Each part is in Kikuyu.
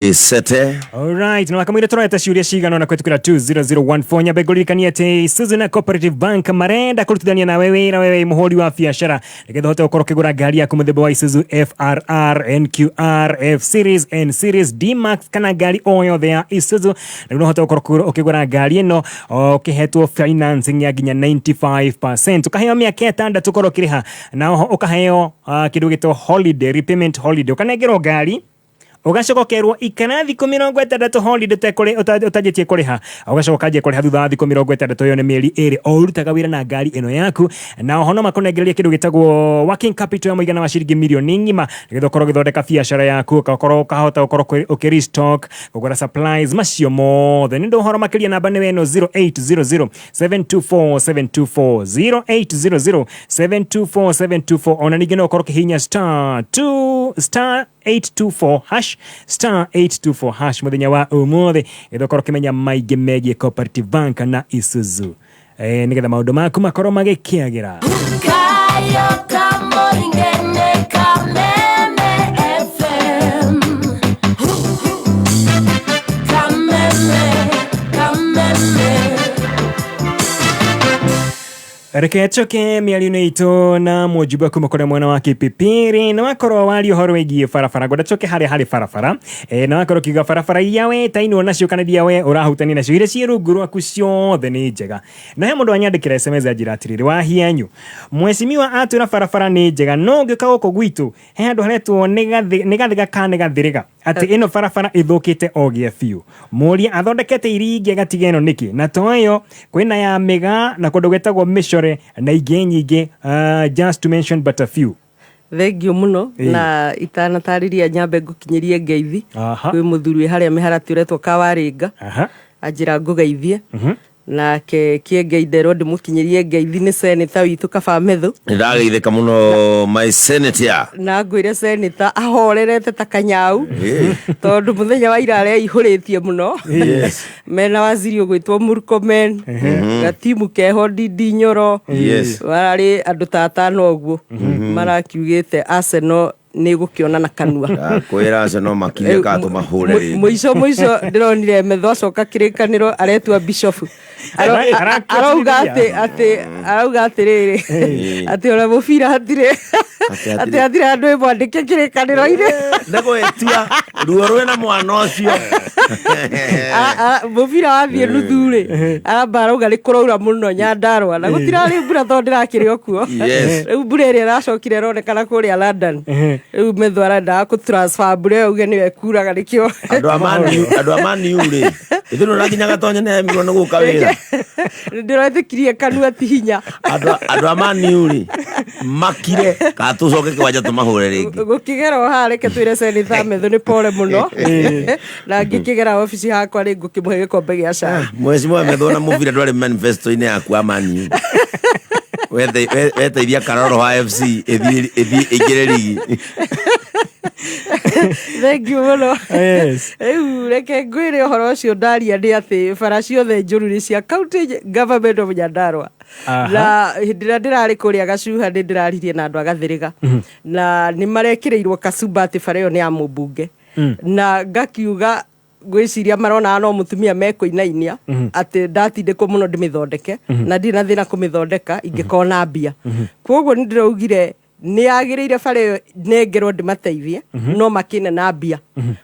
Sete. Alright, na wakamwira tũroete ciũria cigana na kũhetũkĩra 20014. Nyambe ngũririkanie atĩ Isuzu na Cooperative Bank marenda kũrutithania nawe wĩra, wewe mũhũri wa biacara, nĩgetha ũhote gũkorwo ũkĩgũra ngari yaku mũthemba wa Isuzu FRR, NQR, F Series, N Series, D-Max kana ngari o yothe ya Isuzu. Rĩu no ũhote gũkorwo ũkĩgũra ngari ĩno ũkĩhetwo financing ya nginya 95%, ũkaheo mĩaka 6 ũkorwo ũkĩrĩha, na oho ũkaheo kĩndũ gĩtwo holiday, repayment holiday, ũkanengerwo ngari, ũgacoka ũkerwo ikara thikũ 60 holiday ũtanjĩtie kũrĩha, ũgacoka ũkanjia kũrĩha thutha wa thikũ 60. Ĩyo nĩ mĩeri 2 o ũrutaga wĩra na ngari ĩno yaku. Na oho no makũnengereria kĩndũ gĩtagwo working capital ya mũigana wa ciringi mirioni ng'ima, nĩgetha ũkorwo ũgĩthondeka biacara yaku, ũgakorwo ũkahota gũkorwo ũkĩ restock, kũgũra supplies macio mothe. Nĩ ũndũ ũhoro makĩria, namba nĩ ĩno, 0800 724 724, 0800 724 724. Ona ningĩ no ũkorwo ũkĩhihinya star 2 star 824 hash, star 824 hash mũthenya wa ũmũthĩ, getha ũkorwo ũkĩmenya maingĩ megiĩ Cooperative Bank na Isuzu, nĩgetha maũndũ maku makorwo magĩkĩagĩra. Kayo kamoingene Kameme FM. Kameme, Kameme. Reke tũke mĩario-inĩ itũ na mũjumbe kuma kũrĩa mwena wa Kipipiri. Na wakorwo waria ũhoro wĩgiĩ barabara, ngwenda tũke harĩa harĩ barabara, na wakorwo ũkiuga barabara iria wetainwo nacio kana iria we ũrahutania nacio, iria ciĩ rungu rwaku, ciothe nĩ njega. Na he mũndũ wanyandĩkĩra SMS anjĩra atĩrĩrĩ, wahianyu mheshimiwa atwĩra barabara nĩ njega, no ũngĩũka gũkũ gwitũ he handũ haretwo nĩ Gathiga kana nĩ Gathĩrĩga, atĩ ĩno barabara ĩthũkĩte o gĩa biũ. Mũria athondekete iringi agatiga ĩno nĩkĩ? Na to ĩyo, kwĩna ya Mĩga na kũndũ gwĩtagwo Mĩcore na ingĩ nyingĩ, just to mention but a few. Thengiũ mũno. Na itanatarĩria, nyambe ngũkinyĩrie ngeithi kwĩ mũthuri wĩ harĩa Mĩharatĩ ũretwo Kawarĩnga. Anjĩra ngũgeithie. Nake Kĩengei nderwo ndĩmũkinyĩrie ngeithi nĩ seneta witũ Kaba Methu. Nĩ ndageithĩka mũno, my senator. Na ngwĩre seneta ahorerete ta kanyau, tondũ mũthenya wa ira areihũrĩtie mũno mena waziri ũgwĩtwo Murkomen, gatimu keho Ndindi Nyoro. Mararĩ andũ ta atano ũguo marakiugĩte Arsenal nĩ gũkĩona na kanua. Kwĩra acio no makirie ka tũmahũre rĩngĩ. Mũico mũico ndĩronire Metho acoka kĩrĩkanĩro aretua bishofu. Arauga atĩ arauga atĩrĩrĩ, atĩ ona mũbira hatirĩ, atĩ hatirĩ handũ ĩ mwandĩke kĩrĩkanĩro-inĩ. Nĩ gwĩtua ruo rwĩna mwana ũcio. Mũbira wathiĩ nuthu rĩ, aramba arauga nĩ kũraura mũno Nyandarũa na gũtirarĩ mbura tondũ ndĩrakĩrĩ o kuo. Rĩu mbura ĩrĩa ĩracokire ĩronekana kũrĩa London. Rĩu Metho arendaga kũ transfer mbura ĩyo auge nĩyo ĩkuraga nĩkĩo. Andũ a Man U, andũ a Man U rĩ, ithuĩ nĩ nginya Gatonye nĩ aremirwo nĩ gũka wĩra. Ndĩretĩkirie kanua ti hinya. Andũ a Man U rĩ, makire kana tũcoke kĩwanja tũmahũre rĩngĩ. Gũkĩgera o haha, reke twĩre Senator Methu nĩ pole mũno, na ngĩkĩgera obici hakwa rĩ, ngũkĩmũhe gĩkombe gĩa cai. Mheshimiwa Methu, na mũbira ndwarĩ manifesto-inĩ yaku wa Man U. Weteithia Karoro wa FC ĩthiĩ ĩingĩre rigi. Thank you mũno. Rĩu reke ngwĩre ũhoro ũcio ndaria nĩ atĩ bara ciothe njũru nĩ cia County Government of Nyandarua. Na hĩndĩ ĩrĩa ndĩrarĩ kũrĩa Gacuha nĩ ndĩraririe na andũ a Gathĩrĩga na nĩ marekĩrĩirwo kacumba atĩ bara ĩyo nĩ ya mũmbunge, na ngakiuga ngwĩciria marona no mũtumia mekũinainia atĩ ndatindĩkwo mũno ndĩmĩthondeke, na ndirĩ na thĩna kũmĩthondeka ingĩkorwo na mbia. Koguo nĩ ndĩraugire nĩ yagĩrĩire bara ĩyo nengerwo ndĩmateithie, no makĩne na mbia.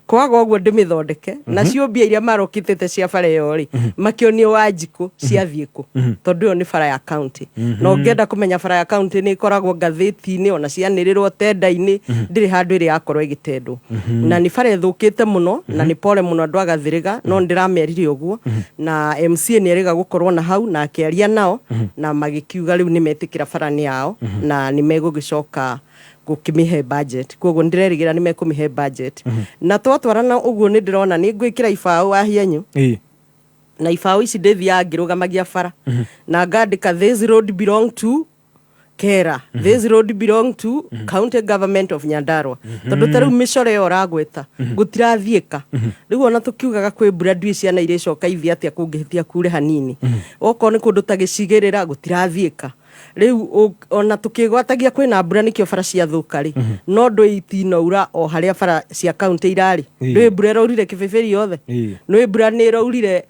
Kwaga ũguo ndĩmĩthondeke nacio mbia iria marokĩtĩte cia bara ĩyo rĩ, makĩonio Wanjikũ ciathiĩ kũ, tondũ ĩyo nĩ bara ya county. Na ũngĩenda kũmenya bara ya county nĩ ĩkoragwo ngathĩti-inĩ, ona cianĩrĩrwo tenda-inĩ, ndĩrĩ handũ ĩrĩ yakorwo ĩgĩtendwo. Na nĩ bara ĩthũkĩte mũno na nĩ pole mũno andũ a Gathĩrĩga, no nĩ ndĩramerire ũguo na MCA nĩ erĩga gũkorwo na hau na akĩaria nao na magĩkiuga rĩu nĩ metĩkĩra bara nĩ yao na nĩ megũgĩcoka gũkĩmĩhe budget. Koguo nĩ ndĩrerĩgĩra nĩ mekũmĩhe budget na twatwarana ũguo nĩ ndĩrona nĩ ngwĩkĩra ibaũ wahianyu. Na ibaũ ici ndĩthiaga ngĩrũgamagia bara na ngandĩka, "This road belong to Kera, this road belong to County Government of Nyandarua." Tondũ ta rĩu mĩcore ĩyo ũragweta gũtirathiĩka rĩu, ona tũkiugaga kwĩ mbura, ndiũĩ ciana irĩcoka ithiĩ atĩa kũngĩhĩtia kure hanini. Okorwo nĩ kũndũ ta Gĩcigĩrĩra gũtirathiĩka. Rĩu ona tũkĩgwatagia kwĩna mbura nĩkĩo bara ciathũka rĩ, no ndũĩ itinaura o harĩa bara cia kaunti irarĩ. Ndũĩ mbura ĩraurire Kĩbĩbĩri yothe? Nĩ mbura nĩ ĩraurire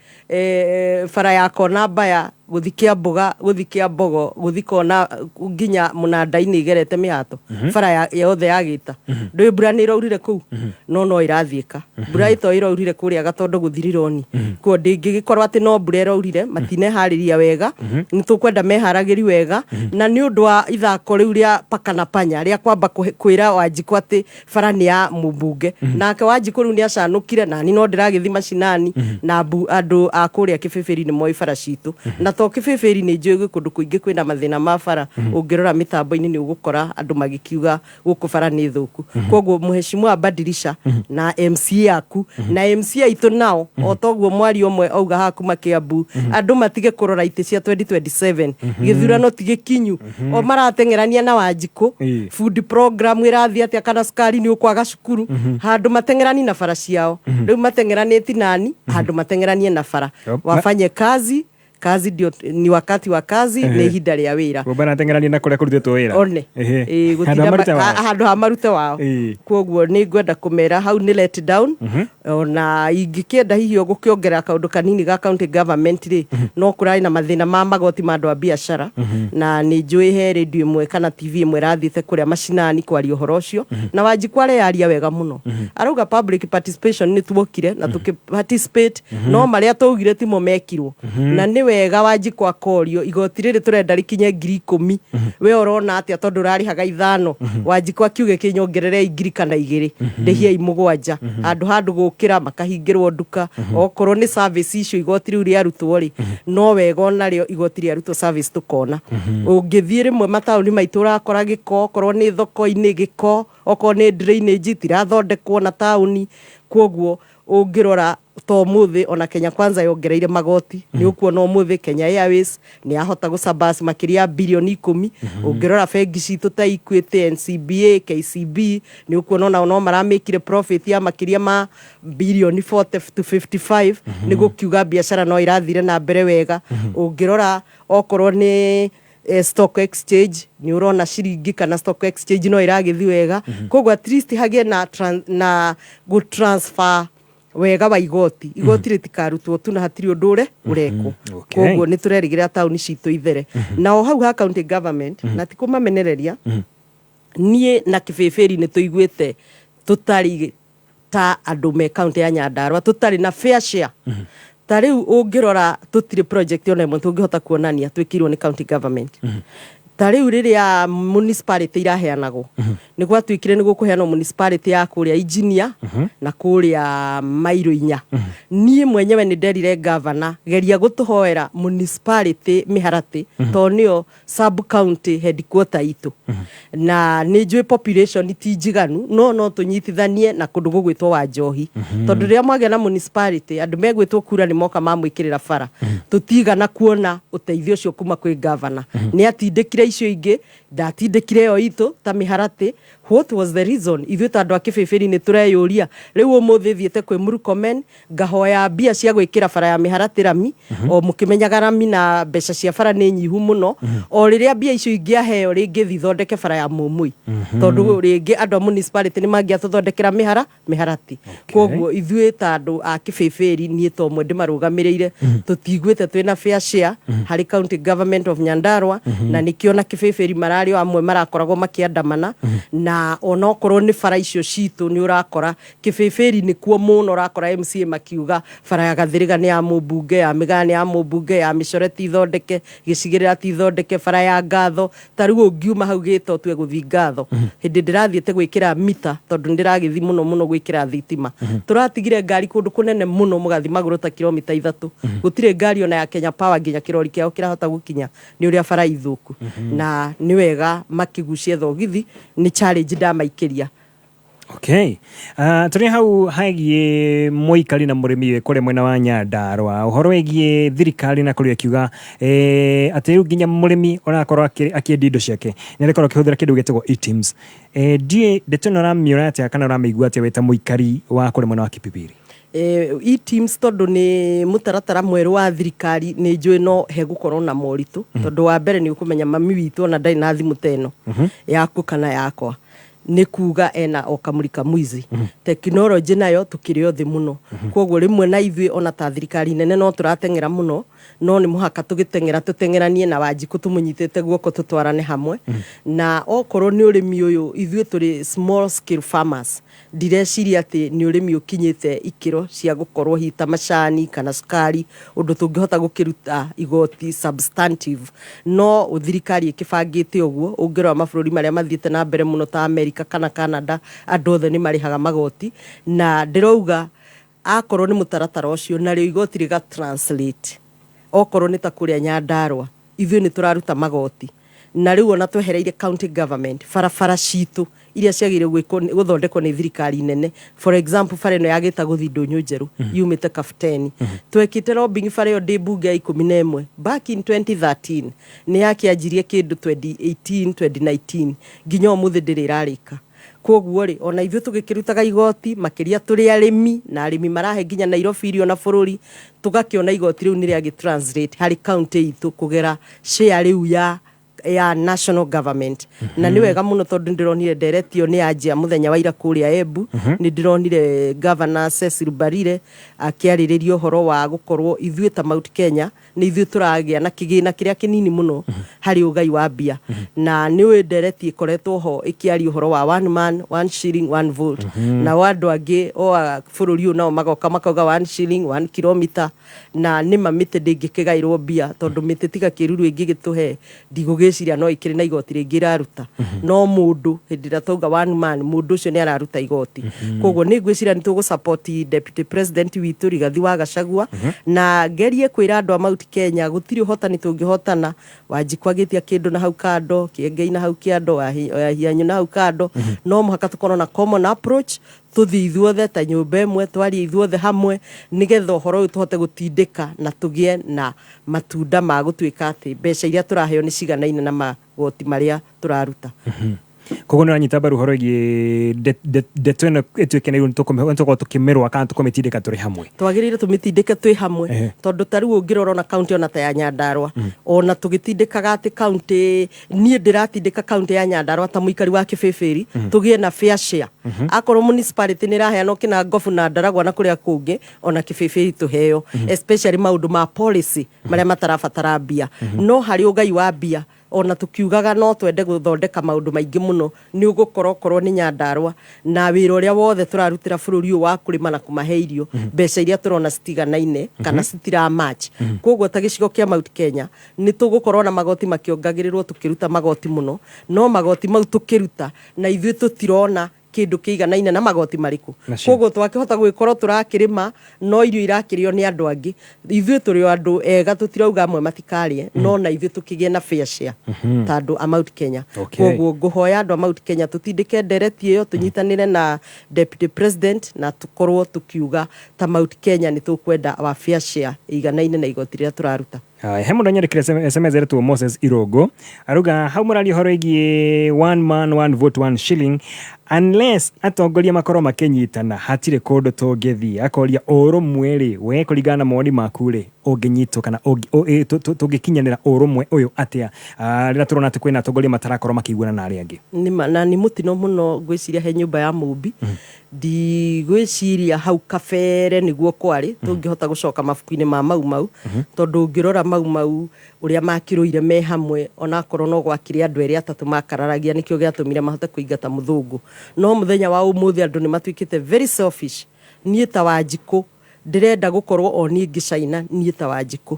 bara ya Kona Mbaya gũthi Kĩamboga, gũthi Kĩambogo, gũthi Kona nginya mũnanda-inĩ igerete mĩhato, bara yothe ya Gĩta. Ndũĩ mbura nĩ ĩraurire kũu? No no ĩrathiĩka mbura ĩto ĩraurire kũrĩa Gatondo gũthi Rironi kuo, ndĩngĩgĩkorwo atĩ no mbura ĩraurire. Matineharĩria wega, nĩ tũkwenda meharagĩri wega, na nĩ ũndũ wa ithako rĩu rĩa paka na panya rĩa kwamba kwĩra Wanjikũ atĩ bara nĩ ya mũmbunge, nake Wanjikũ rĩu nĩ acanũkire. Nani no ndĩragĩthi macinani na andũ a kũrĩa Kĩbĩbĩri nĩ moĩ bara citũ, na to Kĩbĩbĩri, nĩ njũĩ gwĩ kũndũ kũingĩ kwĩna mathĩna ma bara. Ũngĩrora mĩtambo-inĩ nĩ ũgũkora andũ magĩkiuga gũkũ bara nĩ thũku. Koguo mheshimiwa Badilisha na MCA aku na MCA aitũ nao, o toguo mwaria ũmwe auga haha kuma Kiambu, andũ matige kũrora itĩ cia 2027. Gĩthurano ti gĩkinyu, o marateng'erania na Wanjikũ. Food program ĩrathiĩ atĩa, kana cukari nĩ ũkwaga cukuru, handũ mateng'erani na bara ciao. Rĩu mateng'eranĩti nani, handũ mateng'eranie na bara. Wafanye kazi. Kazi ndio, ni wakati wa kazi, nĩ ihinda rĩa wĩra. Marateng'erania na kũrĩa kũrutĩtwo wĩra. One. Handũ gũtinda ha marute wao. Handũ ha marute wao. Koguo nĩ ngwenda kũmera hau nĩ let down. Ona ingĩkĩenda hihi gũkĩongerera kaũndũ kanini ga county government rĩ, no kũrarĩ na mathĩna ma magoti ma andũ a biacara, na nĩ njũĩ he radio ĩmwe kana TV ĩmwe ĩrathiĩte kũrĩa macinani kwaria ũhoro ũcio, na Wanjikũ areyaria wega mũno, arauga public participation nĩ tuokire na tũkĩ participate, no marĩa twaugire timo mekirwo. Na nĩ wega Wanjikũ akorio, igoti rĩrĩ tũrenda rĩkinye 10,000, we ũrona atĩa, tondũ ũrarĩhaga 5? Wanjikũ akiuge kĩnyongererei ngiri kana igĩrĩ, ndĩhiei 7, handũ handũ gũkĩra makahingĩrwo nduka. Okorwo nĩ service icio, igoti rĩu rĩarutwo rĩ, no wega onarĩo igoti rĩarutwo service tũkona. Ũngĩthiĩ rĩmwe mataũni maitũ ũrakora gĩko, okorwo nĩ thoko-inĩ gĩko, okorwo nĩ drainage itirathondekwo na taũni. Koguo ũngĩrora ta ũmũthĩ, ona Kenya Kwanza yongereire magoti, nĩ ũkuona ũmũthĩ Kenya Airways nĩ yahota gũcabas makĩria ya birioni 10. Ũngĩrora bengi citũ ta Equity, NCBA, KCB, nĩ ũkuona onao no maramĩkire profit ya makĩria ma birioni 40 to 55, nĩ gũkiuga biacara no ĩrathire na mbere wega. Ũngĩrora okorwo nĩ stock exchange, nĩ ũrona ciringi kana stock exchange no ĩragĩthi wega. Koguo at least hagĩe na, na gũ transfer wega wa igoti. Igoti rĩtikarutwo tu na hatirĩ ũndũ ũre ũrekwo. Koguo nĩ tũrerĩgĩrĩra taũni citũ ithere. Na o hau ha county government, na ti kũmamenereria, niĩ na Kĩbĩbĩri nĩ tũiguĩte tũtarĩ ta andũ me kaunti ya Nyandarua tũtarĩ na fair share. Ta rĩu ũngĩrora, tũtirĩ project ona ĩmwe tũngĩhota kuonania twĩkĩirwo nĩ county government. Ta rĩu rĩrĩa municipality iraheanagwo, nĩ gwatuĩkire nĩ gũkũheanwo municipality ya kũrĩa Engineer na kũrĩa mairo 4. Niĩ mwenyewe nĩ nderire governor, geria gũtũhoera municipality Mĩharatĩ, tondũ nĩyo sub county headquarter itũ, na nĩ njũĩ population ti njiganu, no no tũnyitithanie na kũndũ gũgwĩtwo wa Njohi, tondũ rĩrĩa mwagĩa na municipality, andũ megwĩtwo kura nĩ moka mamwĩkĩrĩra bara. Tũtigana kuona ũteithio ũcio kuma kwĩ governor. Nĩ atindĩkire icio ingĩ, ndatindĩkire ĩyo itũ ta Mĩharatĩ. What was the reason? Ithuĩ ta andũ a Kĩbĩbĩri nĩ tũreyũria. Rĩu ũmũthĩ thiĩte kwĩ Murkomen ngahoya mbia cia gwĩkĩra bara ya Mĩharatĩ rami, o mũkĩmenyaga rami na mbeca cia bara nĩ nyihu mũno. O rĩrĩa mbia icio ingĩaheo, rĩngĩ thithondeke bara ya Mũmũi, tondũ rĩngĩ andũ a municipality nĩ mangĩatũthondekera Mĩharatĩ. Koguo ithuĩ ta andũ a Kĩbĩbĩri, niĩ ta ũmwe ndĩmarũgamĩrĩire, tũtiguĩte twĩna fair share harĩ county government of Nyandarua, na nĩkĩo na Kĩbĩbĩri mararĩ o amwe marakoragwo makĩandamana. Na onokorwo nĩ bara icio citũ, nĩ ũrakora Kĩbĩbĩri nĩkuo mũno ũrakora MCA makiuga bara ya Gathĩrĩga nĩ ya mũmbunge, ya Mĩgaa nĩ ya mũmbunge, ya Mĩcore ti thondeke, Gĩcigĩrĩra ti thondeke, bara ya Ngatho. Ta rĩu ũngiuma hau Gĩta ũtue gũthi Ngatho, hĩndĩ ndĩrathiĩte gwĩkĩra mita, tondũ nĩ ndĩragĩthi mũno mũno gwĩkĩra thitima, tũratigire ngari kũndũ kũnene mũno, mũgathi magũrũ ta kilomita 3, gũtirĩ ngari ona ya Kenya Power nginya kĩrori kĩao kĩrahota gũkinya, nĩ ũrĩa bara ithũku. Na nĩ wega makĩgucie thogithi, nĩ challenge ndamaikĩria. Okay. Tũrĩ hau hagiĩ mũikari na mũrĩmi wĩ kũrĩa mwena wa Nyandarua, ũhoro wĩgiĩ thirikari na kũrĩa ĩkiuga atĩ rĩu nginya mũrĩmi ũrakorwo akĩendia indo ciake nĩ arĩkorwo akĩhũthĩra kĩndũ gĩtagwo eTIMS. Ndiũĩ ndeto ĩno ũramĩona atĩa kana ũramĩigua atĩa wĩ ta mũikari wa kũrĩa mwena wa Kipipiri? E-teams tondũ nĩ mũtaratara mwerũ wa thirikari, nĩ njũĩ no hegũkorwo na moritũ, tondũ wa mbere nĩ ũkũmenya mami witũ ona ndarĩ na thimũ ta ĩno yaku kana yakwa, nĩ kuga ena o kamũrika mwizi. Tekinoronjĩ nayo tũkĩrĩ o thĩ mũno, koguo rĩmwe na ithuĩ ona ta thirikari nene no tũrateng'era mũno, no nĩ mũhaka tũgĩteng'era tũteng'eranie na Wanjikũ tũmũnyitĩte guoko, tũtwarane hamwe. Na okorwo nĩ ũrĩmi ũyũ, ithuĩ tũrĩ small scale farmers, ndireciria atĩ nĩ ũrĩmi ũkinyĩte ikĩro cia gũkorwo hihi ta macani kana cukari ũndũ tũngĩhota gũkĩruta igoti substantive. No thirikari ĩkĩbangĩte ũguo, ũngĩrora mabũrũri marĩa mathiĩte na mbere mũno ta America kana Canada, andũ othe nĩ marĩhaga magoti. Na ndĩrauga akorwo nĩ mũtaratara ũcio narĩo igoti rĩga translate, okorwo nĩ ta kũrĩa Nyandarũa ithuĩ nĩ tũraruta magoti, na rĩu ona twehereire county government barabara citũ iria ciagĩrĩire gũthondekwo nĩ thirikari nene. For example, bara ĩno ya Gĩtagũthi Ndũnyũ Njerũ yumĩte Kabuteni, twekĩte lobbying bara ĩyo ndĩ mbunge ya 11 back in 2013, nĩ yakĩanjirie kĩndũ 2018 2019, nginya ũmũthĩ ndĩrĩ ĩrarĩka. Koguo rĩ, ona ithuĩ tũgĩkĩrutaga igoti, makĩria tũrĩ arĩmi, na arĩmi marahe nginya Nairobi irio na bũrũri, tũgakĩona igoti rĩu nĩ rĩagĩ translate harĩ county itũ kũgera share rĩu ya national government. Na nĩ wega mũno tondũ ndĩronire ndereti ĩyo nĩ yanjia mũthenya wa ira kũrĩa Embu. Nĩ ndĩronire Governor Cecil Mbarire akĩarĩrĩria ũhoro wa gũkorwo ithuĩ ta Mount Kenya nĩ ithuĩ tũragĩa na kĩgĩna kĩrĩa kĩnini mũno harĩ ũgai wa mbia. Na nĩ ũĩ ndereti ĩkoretwo ho ĩkĩaria ũhoro wa one man, one shilling, one vote, nao andũ angĩ o a bũrũri ũyũ nao magoka makauga one shilling, one kilometer. Na nĩma mĩtĩ ndĩngĩkĩgaĩrwo mbia, tondũ mĩtĩ tiga kĩruru ĩngĩgĩtũhe, ndigũgĩciria no ĩkĩrĩ na igoti rĩngĩ ĩraruta. No mũndũ hĩndĩ ĩrĩa twauga one man, mũndũ ũcio nĩ araruta igoti. Koguo nĩ ngwĩciria nĩ tũgũ support deputy president witũ Rigathi wa Gachagua. Na ngerie kwĩra andũ a Mount Kenya, gũtirĩ ũhotani tũngĩhotana Wanjikũ agĩtia kĩndũ na hau kando, Kĩengei na hau kĩando, Wahianyũ na hau kando. No mũhaka tũkorwo na common approach, tũthiĩ ithuothe ta nyũmba ĩmwe, twarie ithuothe hamwe, nĩgetha ũhoro ũyũ tũhote gũtindĩka na tũgĩe na matunda ma gũtuĩka atĩ mbeca iria tũraheo nĩ ciganaine na magoti marĩa tũraruta. Koguo nĩ ũranyita mbaru ũhoro wĩgiĩ ndeto ĩno ĩtuĩke nĩ tũkorwo tũkĩmĩrũa kana tũkũmĩtindĩka tũrĩ hamwe? Twagĩrĩire tũmĩtindĩke twĩ hamwe, tondũ ta rĩu ũngĩrora ona kaunti ona ta ya Nyandarũa, ona tũgĩtindĩkaga atĩ kaunti, niĩ ndĩratindĩka kaunti ya Nyandarũa ta mũikari wa Kĩbĩbĩri, tũgĩe na fair share. Akorwo municipality nĩ ĩraheanwo kĩna Ngobu na Ndaragwa na kũrĩa kũngĩ, ona Kĩbĩbĩri tũheo, especially maũndũ ma policy marĩa matarabatara mbia. No harĩ ũgai wa mbia, ona tukiugaga no twende gũthondeka maũndũ maingĩ mũno, nĩ ũgũkora okorwo nĩ Nyandarũa na wĩra ũrĩa wothe tũrarutĩra bũrũri ũyũ wa kũrĩma na kũmahe irio, mbeca iria tũrona citiganaine kana citira match. Koguo ta gĩcigo kĩa Mount Kenya nĩ tũgũkorwo na magoti makĩongagĩrĩrwo, tũkĩruta magoti mũno, no magoti mau tũkĩruta na ithuĩ tũtirona kĩndũ kĩiganaine na magoti marĩkũ. Nacio. Koguo twakĩhota gwĩkorwo tũrakĩrĩma, no irio irakĩrĩo nĩ andũ angĩ. Ithuĩ tũrĩ o andũ ega, tũtirauga amwe matikarĩe, no na ithuĩ tũkĩgĩe na fair share ta andũ a Mount Kenya. Koguo ngũhoya andũ a Mount Kenya tũtindĩke ndereti ĩyo, tũnyitanĩre na deputy president, na tũkorwo tũkiuga ta Mount Kenya nĩ tũkwenda our fair share ĩiganaine na igoti rĩrĩa tũraruta. Haya, he mũndũ anyandĩkĩre SMS etwo Moses Irongo, arauga hau mũraria ũhoro wĩgiĩ one man, one vote, one shilling, unless atongoria makorwo makĩnyitana hatirĩ kũndũ tũngĩthiĩ. Akoria ũrũmwe rĩ, we kũringana na mawoni maku rĩ, ũngĩnyitwo kana tũngĩkinyanĩra ũrũmwe ũyũ atĩa, rĩrĩa tũrona atĩ kwĩna atongoria matarakorwo makĩiguana na arĩa angĩ? Nĩma, na nĩ mũtino mũno. Ngwĩciria he nyũmba ya mũmbi, ndigwĩciria hau kabere nĩguo kwarĩ. Tũngĩhota gũcoka mabuku-inĩ ma Mau Mau, tondũ ũngĩrora Mau Mau ũrĩa makĩrũire me hamwe, onakorwo no gwakĩrĩ andũ erĩ atatũ makararagia, nĩkĩo gĩatũmire mahote kũingata mũthũngũ. No mũthenya wa ũmũthĩ andũ nĩ matuĩkĩte very selfish. Niĩ ta Wanjikũ ndĩrenda gũkorwo o niĩ ngĩcaina, niĩ ta Wanjikũ.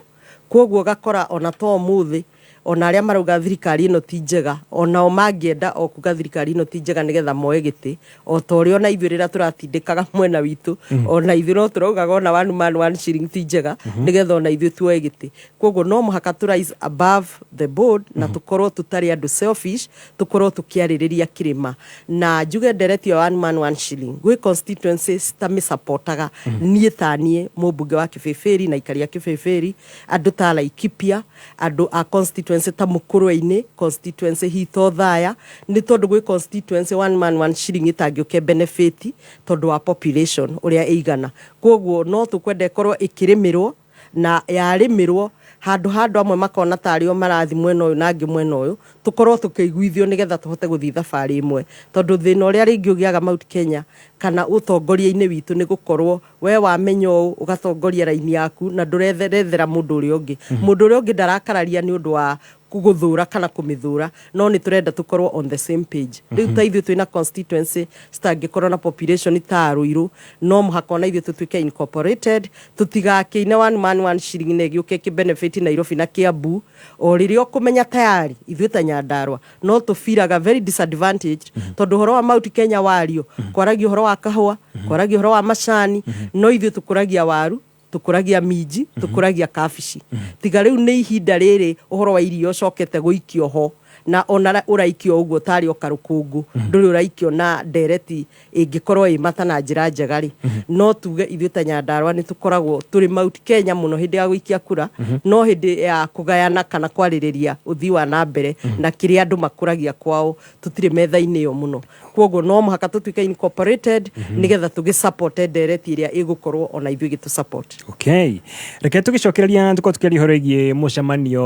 Koguo gakora ona to ũmũthĩ, ona arĩa marauga thirikari ĩno ti njega, onao mangĩenda o kuga thirikari ĩno ti njega nĩgetha moe gĩtĩ, o ta ũrĩa ona ithuĩ rĩrĩa tũratindĩkaga mwena witũ, ona ithuĩ no tũraugaga ona one man, one shilling ti njega, nĩgetha ona ithuĩ tuoe gĩtĩ. Koguo no mũhaka tũ rise above the board na tũkorwo tũtarĩ andũ selfish, tũkorwo tũkĩarĩrĩria kĩrĩma. Na njuge ndereti ya one man, one shilling gwĩ constituency citamĩsapotaga. Niĩ ta niĩ mũmbunge wa Kĩbĩbĩri na ikaria Kĩbĩbĩri, andũ ta Laikipia, andũ a constituency Constituency ta Mũkũrwe-inĩ, constituency hitũ Othaya, nĩ tondũ gwĩ constituency one man one shilling ĩtangĩũka benefit tondũ wa population ũrĩa ĩigana. Koguo no tũkwenda ĩkorwo ĩkĩrĩmĩrwo, na yarĩmĩrwo handũ ha andũ amwe makona tarĩ o marathi mwena ũyũ na angĩ mwena ũyũ, tũkorwo tũkĩiguithio nĩgetha tũhote gũthiĩ thabarĩ ĩmwe. Tondũ thĩna ũrĩa rĩngĩ ũgĩaga Mount Kenya kana ũtongoria-inĩ witũ nĩ gũkorwo we wamenya ũũ ũgatongoria raini yaku na ndũrethera mũndũ ũrĩa ũngĩ. Mũndũ ũrĩa ũngĩ ndarakararia nĩ ũndũ wa gũthũra kana kũmĩthũra, no nĩ tũrenda tũkorwo on the same page. Rĩu ta ithuĩ twĩna constituency citangĩkorwo na population ta Ruiru, no mũhaka ona ithuĩ tũtuĩke incorporated, tũtigakĩine one man one shilling na ĩgĩũke ĩkĩ benefit Nairobi na Kiambu. O rĩrĩa ũkũmenya tayari ithuĩ ta Nyandarua no tũbiraga very disadvantaged, tondũ ũhoro wa Mount Kenya wario kwaragio ũhoro wa kahũa, kwaragio ũhoro wa macani, no ithuĩ tũkũragia waru, tukuragia minji, tukuragia kabici. Tiga rĩu nĩ ihinda rĩrĩ ũhoro wa irio ũcokete gũikio ho, na ona ũraikio ũguo tarĩ o karũkũngũ, ndũrĩ ũraikio na ndereti ĩngĩkorwo ĩ mata na njĩra njega rĩ. No tuge ithuĩ ta Nyandarua nĩ tũkoragwo tũrĩ Mount Kenya mũno hĩndĩ ya gũikia kura, no hĩndĩ ya kũgayana kana kwarĩrĩria ũthii wa na mbere na kĩrĩa andũ makũragia kwao tũtirĩ metha-inĩ ĩyo mũno. Koguo no mũhaka tũtuĩke incorporated nĩgetha tũgĩ support ndereti ĩrĩa ĩgũkorwo ona ithuĩ ĩgĩtũ support. Okay, reke tũgĩcokereria tũkorwo tũkĩaria ũhoro wĩgiĩ mũcemanio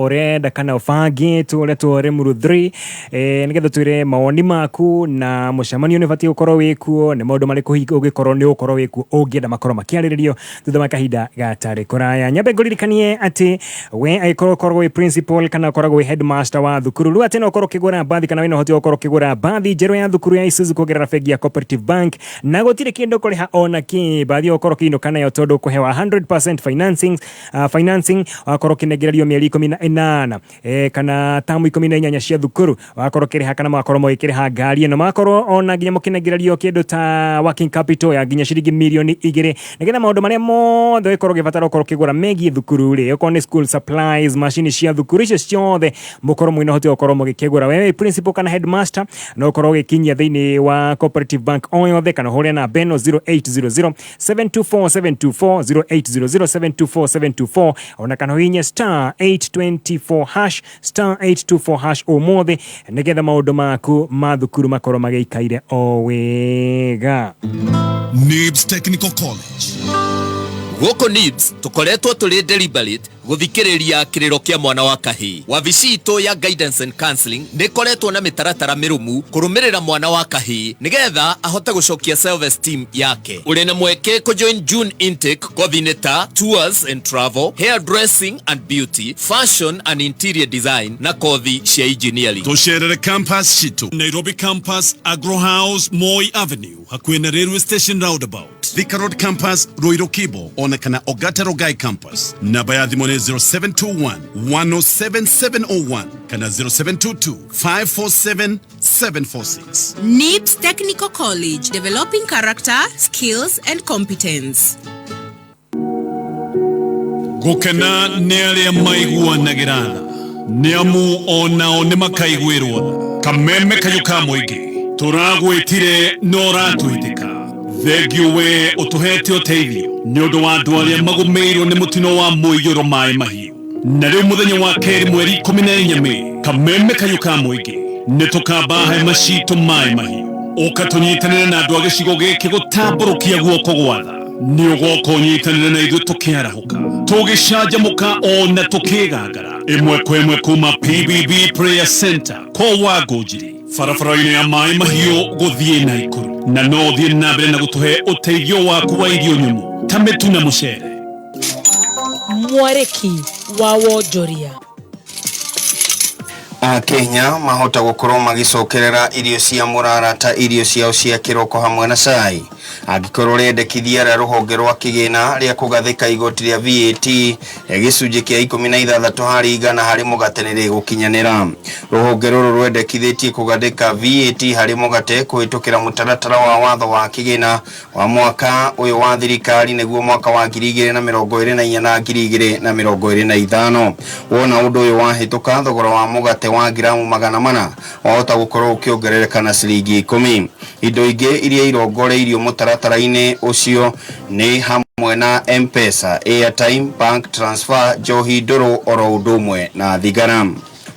ũrenda kana ũbangĩtwo ũretwo Limuru 3, nĩgetha twĩre mawoni maku na mũcemanio nĩ ũbatiĩ gũkorwo wĩkuo, nĩ maũndũ marĩkũ hihi ũngĩkorwo nĩ ũgũkorwo wĩkuo ũngĩenda makorwo makĩarĩrĩrio thutha wa kahinda gatarĩ kũraya. Nyambe ngũririkanie atĩ we angĩkorwo ũkoragwo wĩ principal kana ũkoragwo wĩ headmaster wa thukuru, rĩu atĩ no ũkorwo ũkĩgũra mbathi kana wĩna ũhoti wa gũkorwo ũkĩgũra mbathi njerũ ya thukuru ya Isuzu kũgerera bengi ya Cooperative Bank, na gũtirĩ kĩndũ kũrĩha ona kĩ. Mbathi ĩyo ũkorwo ũkĩinũka nayo tondũ ũkũhewa 100% financing, wakorwo ũkĩnengererio mĩeri 18 kana tamu 18 cia thukuru, wakorwo ũkĩrĩha kana magakorwo mũgĩkĩrĩha ngari ĩno, magakorwo ona nginya mũkĩnengererio kĩndũ ta working capital ya nginya ciringi mirioni 2, nĩgetha maũndũ marĩa mothe ũgĩkorwo ũgĩbatara ũkorwo ũkĩgũra megiĩ thukuru rĩ, okorwo nĩ school supplies, macini cia thukuru, icio ciothe mũkorwo mwĩna ũhoti wa gũkorwo mũgĩkĩgũra. Wewe principal kana headmaster no ũkorwo ũgĩkinyia thĩinĩ wa Cooperative Bank o yothe kana ũhũre namba ĩno 0800 724 724, 0800 724 724, ona kana ũhihinye *824 hash, *824 hash ũmũthĩ, nĩgetha maũndũ maku ma thukuru makorwo magĩikaire o wega. NIBS Technical College. Gũkũ NIBS tũkoretwo tũrĩ deliberate gũthikĩrĩria kĩrĩro kĩa mwana wa kahĩĩ. Wabici itũ ya guidance and counseling nĩ ĩkoretwo na mĩtaratara mĩrũmu kũrũmĩrĩra mwana wa kahĩĩ nĩgetha ahote gũcokia self esteem yake. Ũrĩ na mweke kũjoin June intake kothi-inĩ ta tours and travel, hair dressing and beauty, fashion and interior design na kothi cia engineering. Tũcerere campus citũ: Nairobi Campus, Agro House, Moi Avenue, hakuhĩ na Railway Station roundabout; Thika Road Campus, Ruiru Kibo, ona kana Ogata Rongai Campus. Namba ya thimũ nĩ 0721 107 701 kana 0722 547 746. NIBS Technical College, developing character, skills, and competence. Gũkena nĩ arĩa maiguanagĩra tha, nĩ amu onao nĩ makaiguĩrwo tha. Kameme kayũ ka mũingĩ, tũragwĩtire no ũratwĩtĩka. Thengiũ we ũtũhete ũteithio nĩ ũndũ wa andũ arĩa magũmĩirwo nĩ mũtino wa mũiyũro maĩ mahiũ. Na rĩu mũthenya wa kerĩ mweri 14 Mĩĩ, kameme kayũ ka mũingĩ nĩ tũkamba hema citũ maĩ mahiũ. Ũka tũnyitanĩre na andũ a gĩcigo gĩkĩ gũtambũrũkia guoko gwa tha. Nĩ ũgoka ũnyitanĩre na ithuĩ tũkĩarahũka, tũgĩcanjamũka ona tũkĩgangara ĩmwe kwa ĩmwe kuma PBB Prayer Center kwa Wangũnjiri, barabara-inĩ ya maĩ mahiũ gũthiĩ Naikuru. Na no ũthiĩ na mbere na gũtũhe ũteithio waku wa irio nyũmũ ta mĩtu na mũcere. Mwarĩki wa wonjoria. Akenya mahota gũkorwo magĩcokerera irio cia mũrara ta irio ciao cia kĩroko hamwe na cai angĩkorwo rĩendekithia rĩa rũhonge rwa kĩgĩna rĩa kũgathĩka igoti rĩa VAT rĩa gĩcunjĩ kĩa 16% harĩ mũgate nĩ rĩgũkinyanĩra. Rũhonge rũrũ rwendekithĩtie kũgathĩka VAT harĩ mũgate kũhĩtũkĩra mũtaratara wa watho wa kĩgĩna wa mwaka ũyũ wa thirikari, nĩguo mwaka wa 2024 na 2025. Wona ũndũ ũyũ wahĩtũka, thogora wa mũgate wa ngiramu 400 wahota gũkorwo ũkĩongerereka na ciringi 10. Indo ingĩ iria irongoreirio mũtaratara-inĩ ũcio nĩ hamwe Hamwe na M-Pesa, airtime, bank transfer, njohi ndũrũ oro ũndũ ũmwe na thigara.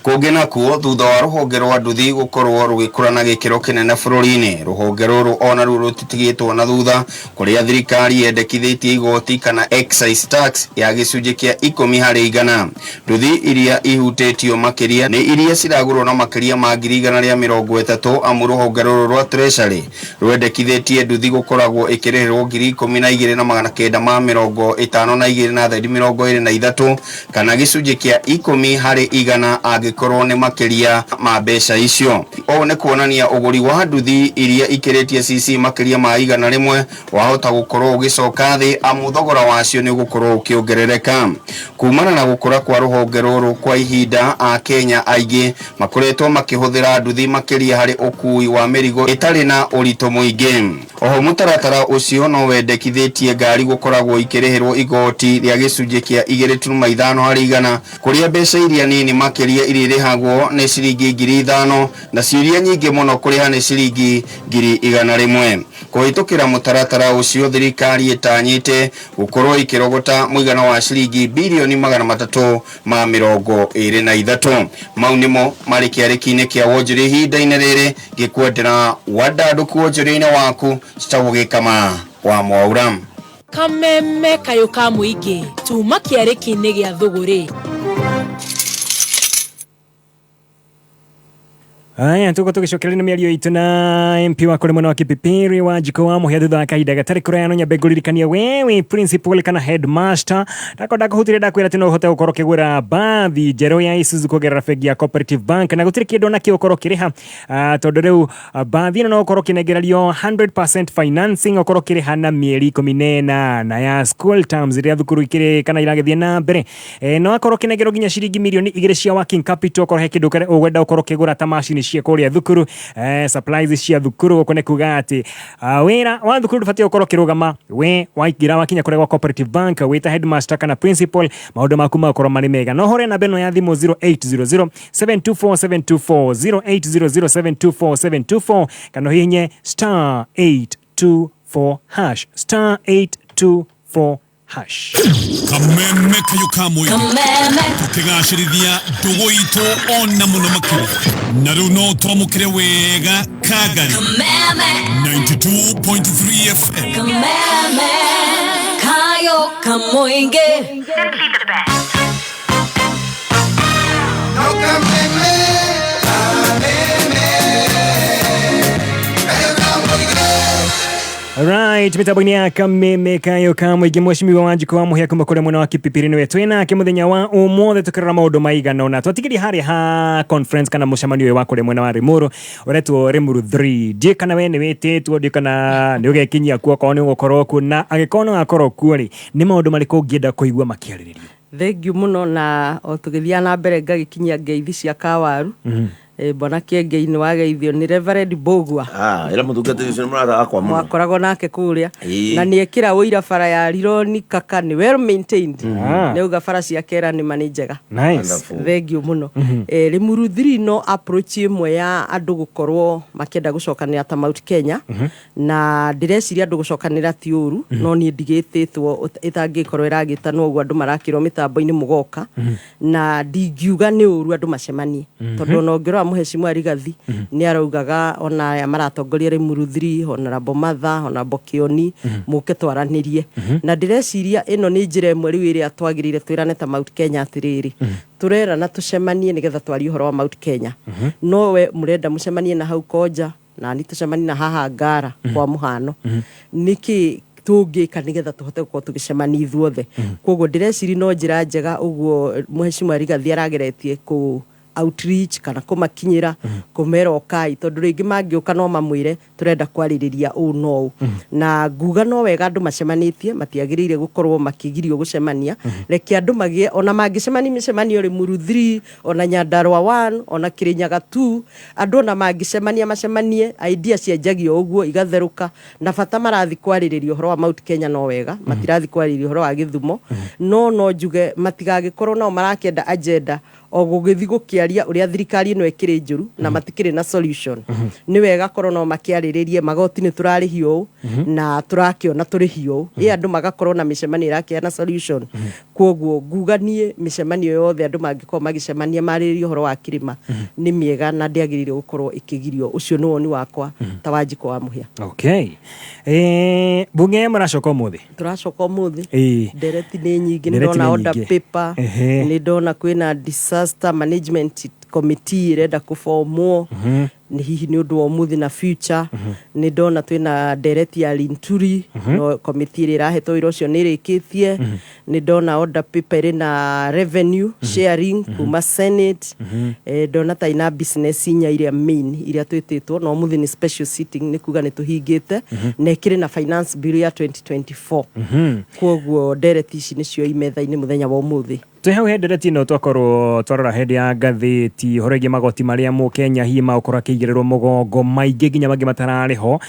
Kũngĩ nakuo, thutha wa rũhonge rwa nduthi gũkorwo rũgĩkũra na gĩkĩro kĩnene bũrũri-inĩ, rũhonge rũrũ onaruo rũtitigĩtwo na thutha, kũrĩa thirikari yendekithĩtie igoti kana excise tax ya gĩcunjĩ kĩa 10%. Nduthi iria ihutĩtio makĩria nĩ iria ciragũrwo na makĩria ma 130,000, amu rũhonge rũrũ rwa Treasury rwendekithĩtie nduthi gũkoragwo ĩkĩrĩhĩrwo 12,952 na thendi 23, kana gĩcunjĩ kĩa 10% angĩkorwo nĩ makĩria ma mbeca icio. Ũũ nĩ kuonania ũgũri wa nduthi iria ikĩrĩtie cc makĩria ma 100 wahota gũkorwo ũgĩcoka thĩ, amu thogora wacio nĩ ũgũkorwo ũkĩongerereka. Kumana na gũkũra kwa rũhonge rũrũ kwa ihinda, Akenya aingĩ makoretwo makĩhũthĩra nduthi makĩria harĩ ũkui wa mĩrigo ĩtarĩ na ũritũ mũingĩ. Oho mũtaratara ũcio no wendekithĩtie ngari gũkoragwo ikĩrĩhĩrwo igoti rĩa gĩcunjĩ kĩa 2.5%, kũrĩa mbeca iria nini makĩria irĩrĩhagwo nĩ ciringi 5,000 nacio iria nyingĩ mũno kũrĩha nĩ ciringi 100,000. Kũhĩtũkĩra mũtaratara ũcio, thirikari ĩtanyĩte gũkorwo ĩkĩrogota mũigana wa ciringi birioni 323. Mau nĩmo marĩ kĩarĩki-inĩ kĩa wonjoria ihinda-inĩ rĩrĩ, ngĩkwendera wandandũku wonjoria-inĩ waku. Citagwo Gĩkama wa Mwaura. Kameme kayũ ka mũingĩ tuma kĩarĩki-inĩ gĩa thũgũrĩ. Aya, tuko tũgĩcokereria na mĩario itũ na MP wa kũrĩ mwena wa Kipipiri wa Njiko wa Mũhĩa thutha wa kahinda gatarĩ kũraya. No nyambe ngũririkanie wewe principal kana headmaster, ndakorwo ndakũhutirie ndakwĩra atĩ no ũhote gũkorwo ũkĩgũra bathi njerũ ya Isuzu kũgerera bengi ya Cooperative Bank, na gũtirĩ kĩndũ onakĩo ũkorwo ũkĩrĩha, tondũ rĩu bathi ĩno no ũkorwo ũkĩnengererio 100% financing, ũkorwo ũkĩrĩha na mĩeri 18 ya school terms rĩrĩa thukuru ikĩrĩ kana iragĩthiĩ na mbere. No akorwo ũkĩnengerwo nginya ciringi mirioni 2 cia working capital, okorwo he kĩndũ ũkwenda ũkorwo ũkĩgũra ta macini cia kũrĩa thukuru, supplies cia thukuru. Gũkũ nĩ kuga atĩ wĩra wa thukuru ndũbatiĩ gũkorwo ũkĩrũgama we waingĩra wakinya kũrĩa gwa Cooperative Bank wĩta headmaster kana principal, maũndũ maku magakorwo marĩ mega. No hũre namba ĩno ya thimũ 0800 724 724, 0800 724 724, kana ũhihinye *824#, *824#. Kameme kayũ ka mũingĩ, tũkĩgacĩrithia ndũgũ itũ ona mũno makĩria, na rĩu no twamũkĩre wega Kangari 92.3 FM. Kameme kayo kamoinge. Right, mitambo-inĩ ya Kameme kayo ka mũingĩ, mheshimiwa Wanjikũ wa Mũhĩa kuma kũrĩa mwena wa Kipipiri nĩwe twĩnake mũthenya wa ũmũthĩ, tũkĩrora maũndũ maigana ũna. Twatigirie harĩa ha conference kana mũcemanio ũyũ wa kũrĩa mwena wa Limuru ũretwo Limuru 3. Ndiũĩ kana we nĩ wĩtĩtwo, ndiũĩ kana nĩ ũgekinyia kuo okorwo nĩ ũgũkorwo kuo, na angĩkorwo nĩ ũgakorwo kuo rĩ, nĩ maũndũ marĩkũ ũngĩenda kũigua makĩarĩrĩrio? Thengiũ mũno, na o tũgĩthiaga na mbere ngagĩkinyia ngeithi cia kawaru. Bwana Kĩengei nĩ wageithio nĩ Reverend Mbũgua. Ah, ĩra mũtungatĩri ũcio nĩ mũrata wakwa mũno. Mwakoragwo nake kũrĩa. Ĩĩ. Na nĩ ekĩra ũira bara ya Rironi Kaka nĩ well maintained. Ah. Nĩ auga bara cia Kera nĩ ma nĩ njega. Nice. Wonderful. Thengiũ mũno. Limuru 3 no approach ĩmwe ya andũ gũkorwo makĩenda gũcokanĩra ta Mount Kenya, na ndĩreciria andũ gũcokanĩra ti ũru, no niĩ ndigĩtĩtwo, ĩtangĩkorwo ĩragĩtanwo ũguo andũ marakĩrwo mĩtambo-inĩ mũgoka, na ndingiuga nĩ ũru andũ macemanie, tondũ ona ũngĩrora mũhecimwa Rigathi nĩ araugaga ona aya maratongoria Limuru 3, Honorable Martha, Honorable Kĩoni, mũke twaranĩrie. Na ndĩreciria ĩno nĩ njĩra ĩmwe rĩu ĩrĩa twagĩrĩire twĩrane ta Mount Kenya atĩrĩrĩ, tũrerana tũcemanie nĩgetha twarie ũhoro wa Mount Kenya. No we mũrenda mũcemanie na hau Konja, na ni tũcemanie na haha Ngara kwa mũhano, nĩkĩ tũngĩka nĩgetha tũhote gũkorwo tũgĩcemania ithuothe? Koguo ndĩreciria no njĩra njega ũguo mũhecimwa Rigathi arageretie kũ outreach kana kũmakinyĩra, kũmera ũkai, tondũ rĩngĩ mangĩũka no mamwĩre tũrenda kwarĩrĩria ũũ no ũũ. Na nguga no wega andũ macemanĩtie, matiagĩrĩire gũkorwo makĩgirio gũcemania. Reke andũ magĩe, ona mangĩcemania mĩcemanio Limuru 3, ona Nyandarua 1, ona Kirinyaga 2, andũ ona mangĩcemania macemanie, idea cianjagio ũguo igatherũka, na bata marathi kwarĩrĩria ũhoro wa Mount Kenya no wega, matirathi kwarĩrĩria ũhoro wa gĩthumo. No njuge matigagĩkorwo nao marakĩenda agenda. O gũgĩthiĩ gũkĩaria ũrĩa thirikari ĩno ĩkĩrĩ njũru na matikĩrĩ na solution. Nĩ wega korwo no makĩarĩrĩrie magoti nĩ tũrarĩhio ũũ na tũrakĩona tũrĩhio ũũ, ĩ andũ magakorwo na mĩcemanio ĩrakĩheana solution. Koguo nguga niĩ mĩcemanio yothe andũ mangĩkorwo magĩcemania marĩrĩrie ũhoro wa kĩrĩma nĩ mĩega na ndĩagĩrĩire gũkorwo ĩkĩgirio. Ũcio nĩ woni wakwa ta Wanjikũ wa Mũhĩa. Okay, bunge mũracoka ũmũthĩ? Tũracoka ũmũthĩ. Ndereti nĩ nyingĩ, nĩ Ndereti ndona nĩ order nyingĩ. paper, nĩ ndona kwĩna disaster management committee ĩrenda kũbomwo, nĩ hihi nĩ ũndũ wa ũmũthĩ na future. Nĩ ndona twĩna ndereti ya Linturi, no committee ĩrĩa ĩrahetwo wĩra ũcio nĩ ĩrĩkĩtie. Nĩ ndona order paper ĩrĩ na revenue sharing kuma Senate. Ndona ta ina business inya iria main iria twĩtĩtwo, na ũmũthĩ nĩ special sitting, nĩ kuga nĩ tũhingĩte, na ĩkĩrĩ na finance bill ya 2024. Koguo ndereti ici nĩcio i metha-inĩ mũthenya wa ũmũthĩ. Twĩ hau he ndereti ĩno, twakorwo twarora hĩndĩ ya ngathĩti ũhoro ĩgiĩ magoti marĩa mũkenya hihi magũkorwo akĩigĩrĩrwo mũgongo maingĩ nginya mangĩ matararĩ ho,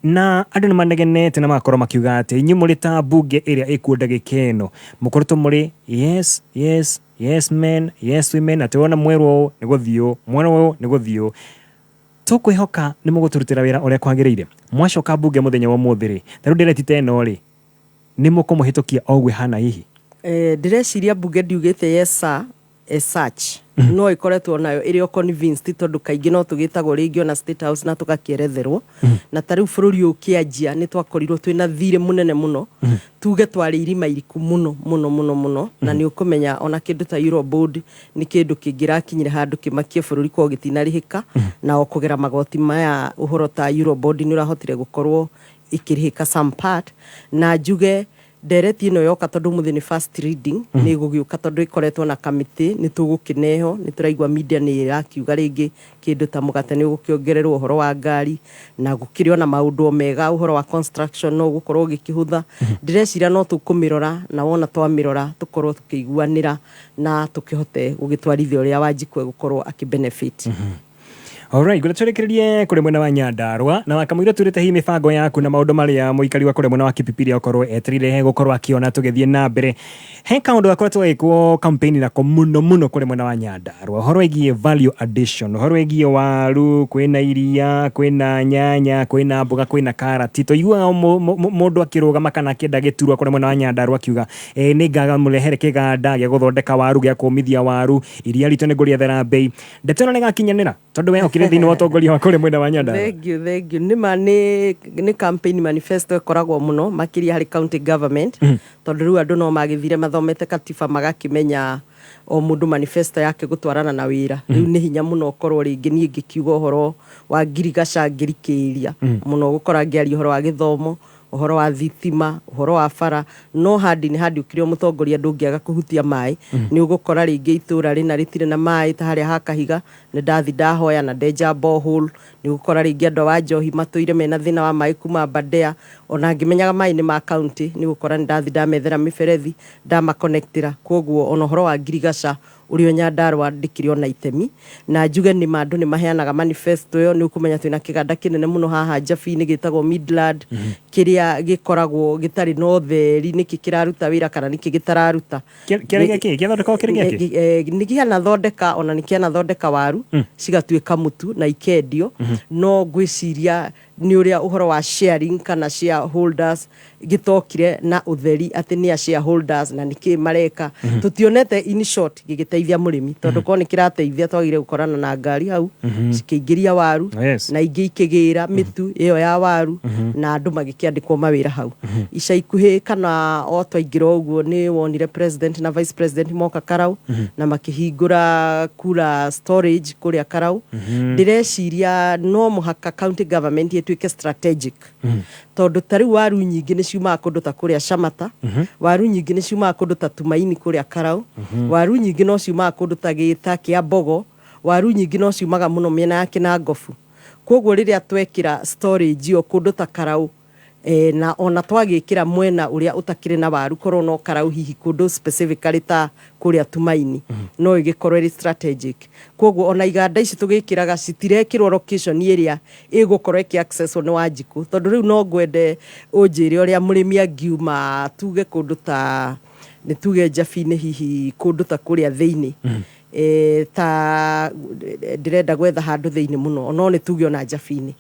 na andũ nĩ manegenete na magakorwo makiuga atĩ inyuĩ mũrĩ ta mbunge ĩrĩa ĩkuo ndagĩka ĩno mũkoretwo mũrĩ yes, yes, yes men, yes women, atĩ wona mwerwo ũũ nĩ gũthiĩ ũũ, mwerwo ũũ nĩ gũthiĩ ũũ. Tũkwĩhoka nĩ mũgũtũrutĩra wĩra ũrĩa kwagĩrĩire mwacoka mbunge mũthenya wa ũmũthĩ rĩ, ta rĩu ndereti ta ĩno rĩ, nĩ mũkũmũhĩtũkia o ũguo ĩhana hihi? Ndĩreciria mbunge ndiugĩte yes sir as such, no ĩkoretwo nayo ĩrĩ o convinced, tondũ kaingĩ no tũgĩtagwo rĩngĩ ona State House na tũgakĩeretherwo. Na ta rĩu bũrũri ũyũ ũkĩanjia nĩ twakorirwo twĩna thirĩ mũnene mũno, tuge twarĩ irima iriku mũno mũno mũno mũno, na nĩ ũkũmenya ona kĩndũ ta Eurobond nĩ kĩndũ kĩngĩrakinyire handũ kĩmakie bũrũri korwo gĩtinarĩhĩka, na o kũgera magoti maya ũhoro ta Eurobond nĩ ũrahotire gũkorwo ĩkĩrĩhĩka some part. Na njuge ndereti ĩno yoka, tondũ ũmũthĩ nĩ first reading, nĩ ĩgũgĩũka tondũ ĩkoretwo na kamĩtĩ, nĩ tũgũkĩneho. Nĩ tũraigua media nĩ ĩrakiuga rĩngĩ kĩndũ ta mũgate nĩ ũgũkĩongererwo, ũhoro wa ngari, na gũkĩrĩ ona maũndũ o mega, ũhoro wa construction no ũgũkorwo ũgĩkĩhũtha. Ndĩreciria no tũkũmĩrora, na wona twamĩrora tũkorwo tũkĩiguanĩra na tũkĩhote gũgĩtwarithia ũrĩa Wanjikũ egũkorwo akĩ benefit. Alright, ngwenda tũrĩkĩrĩrie kũrĩ mwena wa Nyandarũa na wakamũira tũrĩte hihi mĩbango yaku na maũndũ marĩa mũikari wa kũrĩa mwena wa Kipipiri akorwo etereire gũkorwo akĩona tũgĩthiĩ na mbere. He kaũndũ gakoretwo gagĩkwo campaign nako mũno mũno kũrĩ mwena wa Nyandarũa, ũhoro wĩgiĩ value addition, ũhoro wĩgiĩ waru, kwĩna iria, kwĩna nyanya, kwĩna mboga, kwĩna karati. Tũiguaga mũndũ akĩrũgama kana akĩenda gĩturwa kũrĩa mwena wa Nyandarũa akiuga, nĩ ngamũrehere kĩganda gĩa gũthondeka waru, gĩa kũmithia waru, iria ritũ nĩ ngũrĩethera bei. Ndeto ĩno nĩ ĩgakinyanĩra tondũ we ũkĩrĩ thĩinĩ wa ũtongoria wa kũrĩa mwena wa Nyandarũa? Thank you, thank you. Nĩma nĩ campaign manifesto ĩkoragwo mũno makĩria harĩ county government, tondũ rĩu andũ no magĩthire mathomete katiba magakĩmenya o mũndũ manifesto yake gũtwarana na wĩra. Rĩu nĩ hinya mũno ũkorwo rĩngĩ niĩ ngĩkiuga ũhoro wa ngirigaca ngĩrikĩria mũno, gũkora ngĩaria ũhoro wa gĩthomo, ũhoro wa thitima, ũhoro wa bara, no handi nĩ handi ũkĩrĩ o mũtongoria ndũngĩaga kũhutia maĩ. Nĩ ũgũkora rĩngĩ itũra rĩna rĩtirĩ na maĩ, ta harĩa ha Kahiga nĩ ndathi ndahoya na ndenja borehole. Nĩ ũgũkora rĩngĩ andũ a Wanjohi matũire mena thĩna wa maĩ kuma Aberdare, ona ngĩmenyaga maĩ nĩ ma county, nĩ ũgũkora nĩ ndathi ndamethera mĩberethi, ndamaconnectĩra. Koguo ona ũhoro wa ngirigaca ũrĩ o Nyandarũa ndĩkĩrĩ ona itemi, na njuge nĩ ma andũ nĩ maheanaga manifesto ĩyo. Nĩ ũkũmenya twĩna kĩganda kĩnene mũno haha Njabi-inĩ gĩtagwo Midland, kĩrĩa gĩkoragwo gĩtarĩ na ũtheri nĩkĩ kĩraruta wĩra kana nĩkĩ gĩtararuta. Kĩarĩ gĩakĩ? Gĩathondekagwo kĩrĩ gĩakĩ? Nĩ kĩanathondeka, ona nĩ kĩanathondeka waru cigatuĩka mũtu na ikendio, no ngwĩciria nĩ ũrĩa ũhoro wa sharing kana shareholders gĩtokire na ũtheri atĩ nĩ a shareholders na nĩkĩ mareka. Tũtionete in short gĩgĩteithia mũrĩmi, tondũ korwo nĩ kĩrateithia twagĩrĩire gũkorana na ngari hau cikĩingĩria waru na ingĩ ikĩgĩra mĩtu ĩyo ya waru na andũ magĩkĩandĩkwo mawĩra hau. Ica ikuhĩ kana o twaingĩra ũguo nĩ wonire president na vice president moka Karau na makĩhingũra kula storage kũrĩa Karau. Ndĩreciria no mũhaka county government ĩtuĩke strategic, tondũ ta rĩu waru nyingĩ nĩ ciumaga kũndũ ta kũrĩa Shamata, waru nyingĩ nĩ ciumaga kũndũ ta Tumaini kũrĩa Karau, waru nyingĩ no ciumaga kũndũ ta Gĩta kĩa Mbogo, waru nyingĩ no ciumaga mũno mĩena ya Kĩnangobu. Koguo rĩrĩa twekĩra storage ĩyo kũndũ ta Karau, na ona twagĩkĩra mwena ũrĩa ũtakĩrĩ na waru, korwo no Karau hihi kũndũ specifically ta kũrĩa Tumaini, no ĩgĩkorwo ĩrĩ strategic. Koguo ona iganda ici tũgĩkĩraga citirekĩrwo location ĩrĩa ĩgũkorwo ĩkĩ accesswo nĩ Wanjikũ, tondũ rĩu no ngwende ũnjĩre ũrĩa mũrĩmi angiuma tuge kũndũ ta nĩ tuge Njabi-inĩ, hihi kũndũ ta kũrĩa thĩinĩ. Ta ndĩrenda gwetha handũ thĩinĩ mũno, no nĩ tuge ona Njabi-inĩ,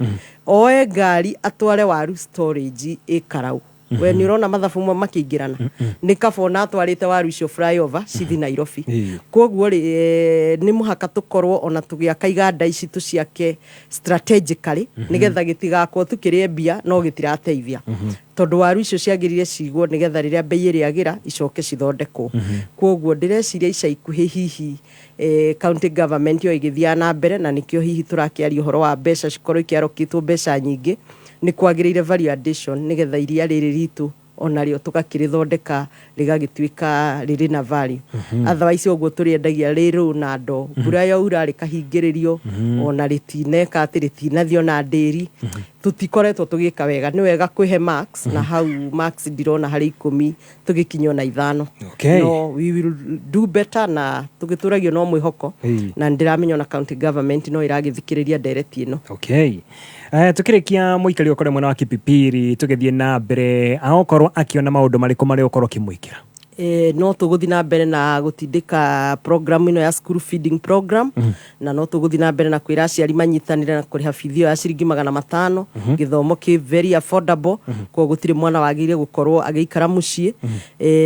oe ngari atware waru storage ĩkarau. We nĩ ũrona mathabu makĩingĩrana, nĩ kaba ona atwarĩte waru icio flyover cithi Nairobi. Koguo rĩ, nĩ mũhaka tũkorwo ona tũgĩaka iganda ici, tũciake strategically, nĩgetha gĩtigakorwo tukĩrĩe mbia no gĩtirateithia, tondũ waru icio ciagĩrĩire cigwo nĩgetha rĩrĩa mbei ĩrĩagĩra icoke cithondekwo. Koguo ndĩreciria ica ikuhĩ hihi county government yo ĩgĩthiaga na mbere, na nĩkĩo hihi tũrakĩaria ũhoro wa mbeca cikorwo ikĩarokĩtwo mbeca nyingĩ, nĩ kwagĩrĩire value addition, nĩgetha iria rĩrĩ ritũ onarĩo tũgakĩrĩthondeka rĩgagĩtuĩka rĩrĩ na value. Otherwise ũguo tũrĩendagia rĩrũ na ndoo, mbura yaura rĩkahingĩrĩrio, ona rĩtineka atĩ rĩtinathiĩ ona ndĩri, tũtikoretwo tũgĩka wega. Nĩ wega kwĩhe marks, na hau marks ndirona harĩ 10 tũgĩkinya ona 5. No we will do better, na tũgĩtũragio no mwĩhoko, na nĩndĩramenya ona county government no ĩragĩthikĩrĩria ndereti ĩno. Okay. Tukĩrĩkia, mũikari ũkorwo mwena wa Kipipiri, tũgĩthiĩ na mbere, agokorwo akĩona maũndũ marĩkũ marĩa ũkorwo ũkĩmwĩkĩra? No tũgũthiĩ na mbere na gũtindĩka program ĩno ya school feeding program, na no tũgũthiĩ na mbere na kwĩra aciari manyitanĩre na kũrĩha bithi ĩyo ya ciringi 500. Gĩthomo kĩ very affordable, koguo gũtirĩ mwana wagĩrĩire gũkorwo agĩikara mũciĩ.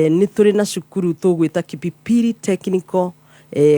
Nĩ tũrĩ na cukuru tũgwĩta Kipipiri Technical,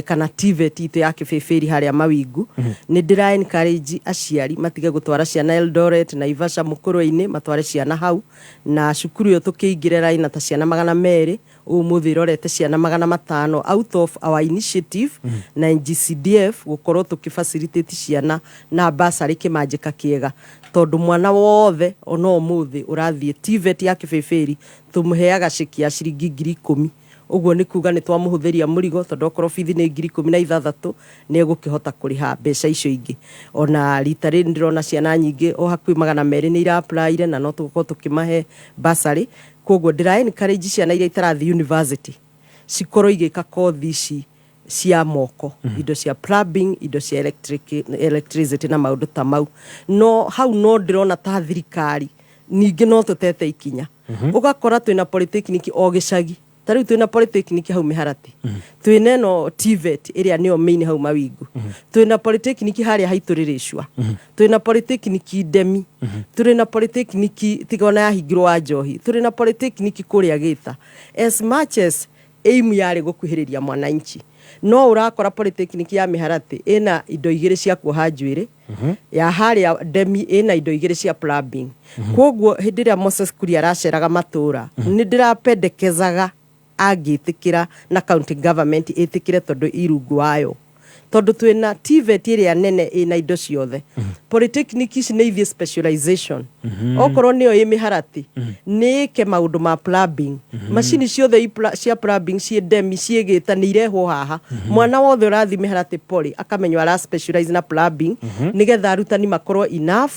kana TVET itũ ya Kĩbĩbĩri harĩa Mawingu. Nĩ ndĩra encourage aciari matige gũtwara ciana Eldoret, Naivasha, Mũkũrwe-inĩ, matware ciana hau. Na cukuru ĩyo tũkĩingĩra ĩrarĩ ta ciana 200, ũmũthĩ ĩrorete ciana 500, out of our initiative na NGCDF gũkorwo tũkĩ facilitate ciana na bursary kĩmanjĩka kĩega, tondũ mwana wothe ona ũmũthĩ ũrathiĩ TVET ya Kĩbĩbĩri tũmũheaga ceki ya ciringi 10,000. Ũguo nĩ kuga nĩ twamũhũthĩria mũrigo, tondũ okorwo bithi nĩ 16,000, nĩ egũkĩhota kũrĩha mbeca icio ingĩ. Ona rita rĩrĩ ndĩrona ciana nyingĩ, o hakuhĩ 200 nĩ ira-apply-ire, na no tũgũkorwo tũkĩmahe bursary. Koguo ndĩra encourage ciana iria itarathiĩ university cikorwo igĩka kothi ici cia moko, indo cia plumbing, indo cia electricity na maũndũ ta mau. No hau no ndĩrona ta thirikari ningĩ no tũtete ikinya, ũgakora twĩna polytechnic o gĩcagi. Ta rĩu twĩna polytechnic hau Mĩharatĩ, twĩna ĩno TVET ĩrĩa nĩyo main hau Mawingu, twĩna polytechnic harĩa Haitũrĩrĩcua, twĩna polytechnic Ndemi, tũrĩ na polytechnic tiga ona yahingirwo wa Njohi, tũrĩ na polytechnic kũrĩa Gĩta. As much as aim yarĩ gũkuhĩrĩria mwananchi, no ũrakora polytechnic ya Mĩharatĩ ĩna indo igĩrĩ cia kuoha njuĩrĩ, ya harĩa Ndemi ĩna indo igĩrĩ cia plumbing. Koguo hĩndĩ ĩrĩa Moses Kuria araceraga matũra, nĩ ndĩrapendekezaga angĩtĩkĩra na county government ĩtĩkĩre, tondũ irungu wayo, tondũ twĩna TVET ĩrĩa nene ĩna indo ciothe, polytechnic ici nĩ ithiĩ specialization. Okorwo nĩyo ĩ Mĩharatĩ, nĩ ĩke maũndũ ma plumbing, macini ciothe cia plumbing ciĩ Ndemi, ciĩ Gĩta, nĩ irehwo haha. Mwana wothe ũrathiĩ Mĩharatĩ poly akamenywo ara specialize na plumbing, nĩgetha arutani makorwo enough,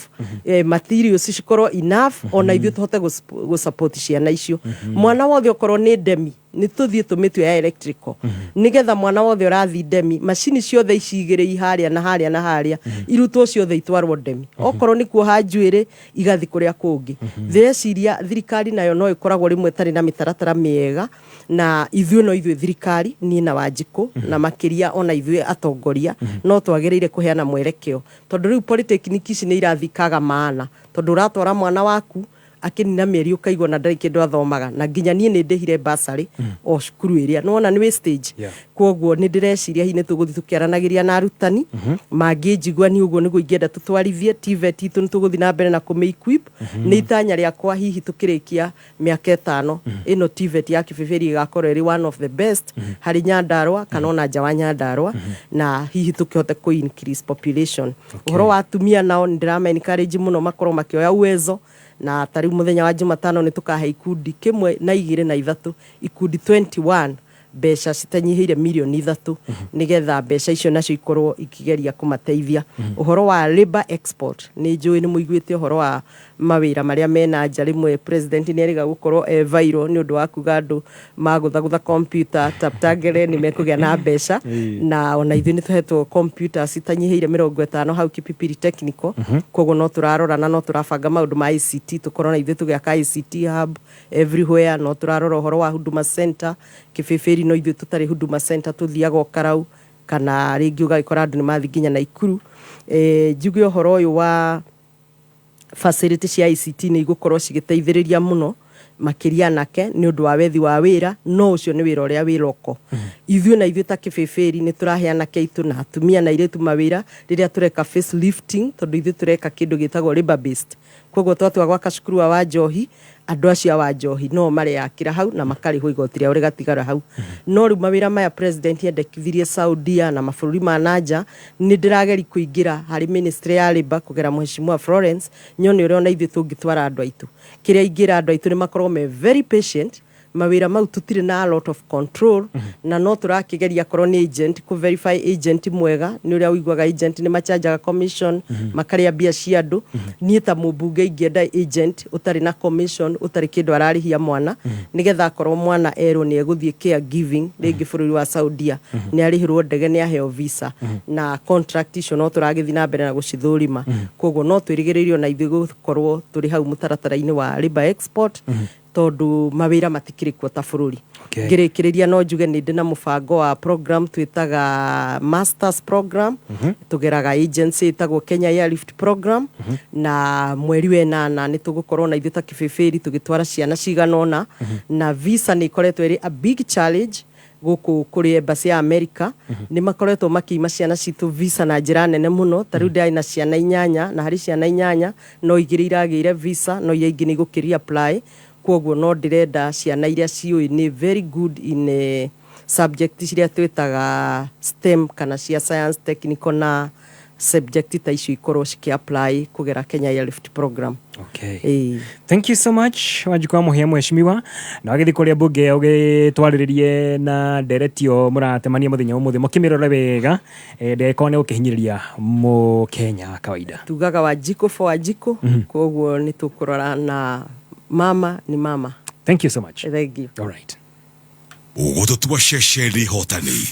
materials cikorwo enough, ona ithuĩ tũhote gũ support ciana icio. Mwana wothe okorwo nĩ Ndemi, nĩ tũthiĩ tũmĩtue ya electrical, nĩgetha mwana wothe ũrathiĩ Ndemi, macini ciothe ici igĩrĩ i harĩa na harĩa na harĩa irutwo ciothe itwarwo Ndemi. Okorwo nĩ kuoha njuĩrĩ, igathi kũrĩa kũngĩ. Ndĩreciria thirikari nayo no ĩkoragwo rĩmwe ĩtarĩ na mĩtaratara mĩega, na ithuĩ no ithuĩ thirikari, niĩ na Wanjikũ, na makĩria ona ithuĩ atongoria, no twagĩrĩire kũheana mwerekeo, tondũ rĩu polytechnic ici nĩ irathiĩ kaga maana, tondũ ũratwara mwana waku akĩnina mĩeri ũkaigua na ndarĩ kĩndũ athomaga. Na nginya niĩ nĩ ndĩhire bursary o cukuru ĩrĩa nĩwona nĩ wastage. Koguo nĩ ndĩreciria hihi nĩ tũgũthiĩ tũkĩaranagĩria na arutani mangĩnjigua. Ni ũguo nĩguo ingĩenda tũtwarithie TVET itũ. Nĩ tũgũthiĩ na mbere na kũmĩ equip. Nĩ itanya rĩakwa hihi tũkĩrĩkia mĩaka 5 ĩno, TVET ya Kĩbĩbĩri ĩgakorwo ĩrĩ one of the best harĩ Nyandarua kana ona nja wa Nyandarua, na hihi tũkĩhote kũ increase population. Ũhoro wa atumia nao nĩ ndĩrama encourage mũno makorwo makĩoya uwezo, na ta rĩu mũthenya wa Jumatano nĩ tũkahe ikundi kĩmwe na igĩrĩ na ithatũ, ikundi 21, mbeca citanyihĩire mirioni 3, nĩgetha mbeca icio nacio ikorwo ikĩgeria kũmateithia. Ũhoro wa labor export, nĩ njũĩ nĩ mũiguĩte ũhoro wa mawĩra marĩa mena nja. Rĩmwe president nĩ erĩga gũkorwo e viral nĩ ũndũ wa kuga andũ magũthagũtha computer taptangere nĩ mekũgĩa na mbeca, na ona ithuĩ nĩ tũhetwo computer citanyihĩire 50 hau Kipipiri Technical. Koguo no tũrarora na no tũrabanga maũndũ ma ICT, tũkorwo na ithuĩ tũgĩaka ICT hub everywhere. No tũrarora ũhoro wa Huduma Center Kĩbĩbĩri, no ithuĩ tũtarĩ Huduma Center, tũthiaga o Karau. Kana rĩngĩ ũgagĩkora andũ nĩ mathiĩ nginya Naikuru. Njuge ũhoro ũyũ wa facility cia ICT nĩ igũkorwo cigĩteithĩrĩria mũno makĩria anake nĩ ũndũ wa wethi wa wĩra, no ũcio nĩ wĩra ũrĩa wĩ roko. Ithuĩ na ithuĩ ta Kĩbĩbĩri nĩ tũrahe anake aitũ na atumia na airĩtu mawĩra rĩrĩa tũreka facelifting, tondũ ithuĩ tũreka kĩndũ gĩtagwo labor based. Koguo twatua gwaka cukuru wa Wanjohi, andũ acio a Wanjohi no mareyakĩra hau na makarĩhwo igoti rĩao rĩgatigara hau. No rĩu mawĩra maya president endekithirie Saudia na mabũrũri ma nanja, nĩ ndĩrageri kũingĩra harĩ ministry ya labor kũgera Mheshimiwa Florence, nyone ũrĩa ona ithuĩ tũngĩtwara andũ aitũ. Kĩrĩa ingĩra andũ aitũ nĩ makorwo me very patient. Mawĩra mau tũtirĩ na a lot of control, na no tũrakĩgeria korwo nĩ agent, kũ verify agent mwega. Nĩ ũrĩa ũiguaga agent nĩ machanjaga commission, makarĩa mbia cia andũ. Niĩ ta mũmbunge ingĩenda agent ũtarĩ na commission, ũtarĩ kĩndũ ararĩhia mwana, nĩgetha akorwo mwana erwo nĩ egũthiĩ care giving rĩngĩ bũrũri wa Saudia, nĩ arĩhĩrwo ndege, nĩ aheo visa na contract icio no tũragĩthiĩ na mbere na gũcithũrima. Koguo no twĩrĩgĩrĩrio na ithuĩ gũkorwo tũrĩ hau mũtaratara-inĩ wa labor export, tondũ mawĩra matikĩrĩ kuo ta bũrũri. Ngĩrĩkĩrĩria, no njuge nĩ ndĩ na mũbango wa program twĩtaga masters program. Tũgeraga agency ĩtagwo Kenya Airlift Program, na mweri wa ĩnana nĩ tũgũkorwo na ithuĩ ta Kĩbĩbĩri tũgĩtwara ciana cigana ũna. Na visa nĩ ikoretwo ĩrĩ a big challenge gũkũ kũrĩ embassy ya America. Nĩ makoretwo makĩima ciana citũ visa na njĩra nene mũno. Ta rĩu ndĩrarĩ na ciana 8, na harĩ ciana 8 no 2 iragĩire visa, no iria ingĩ nĩ igũkĩria apply. Koguo no ndĩrenda ciana iria ciũĩ nĩ very good in subject ciria twĩtaga STEM kana cia science, technical na subject ta icio ikorwo cikĩ apply kũgera Kenya Airlift Program. Ĩĩ. Thank you so much, Wanjikũ wa Mũhĩa, mheshimiwa, na wagĩthiĩ kũrĩa mbunge ũgĩtwarĩrĩrie na nderetio mũratemania mũthenya ũmũthĩ, mũkĩmĩrore wega, ndĩgagĩkorwo nĩ gũkĩhinyĩrĩria mũkenya wa kawaida. Tugaga Wanjikũ for Wanjikũ. Koguo nĩ tũkũrora na mama ni mama. Thank you so much. Thank you. All right. Ũgũtũtua ceceni hotani.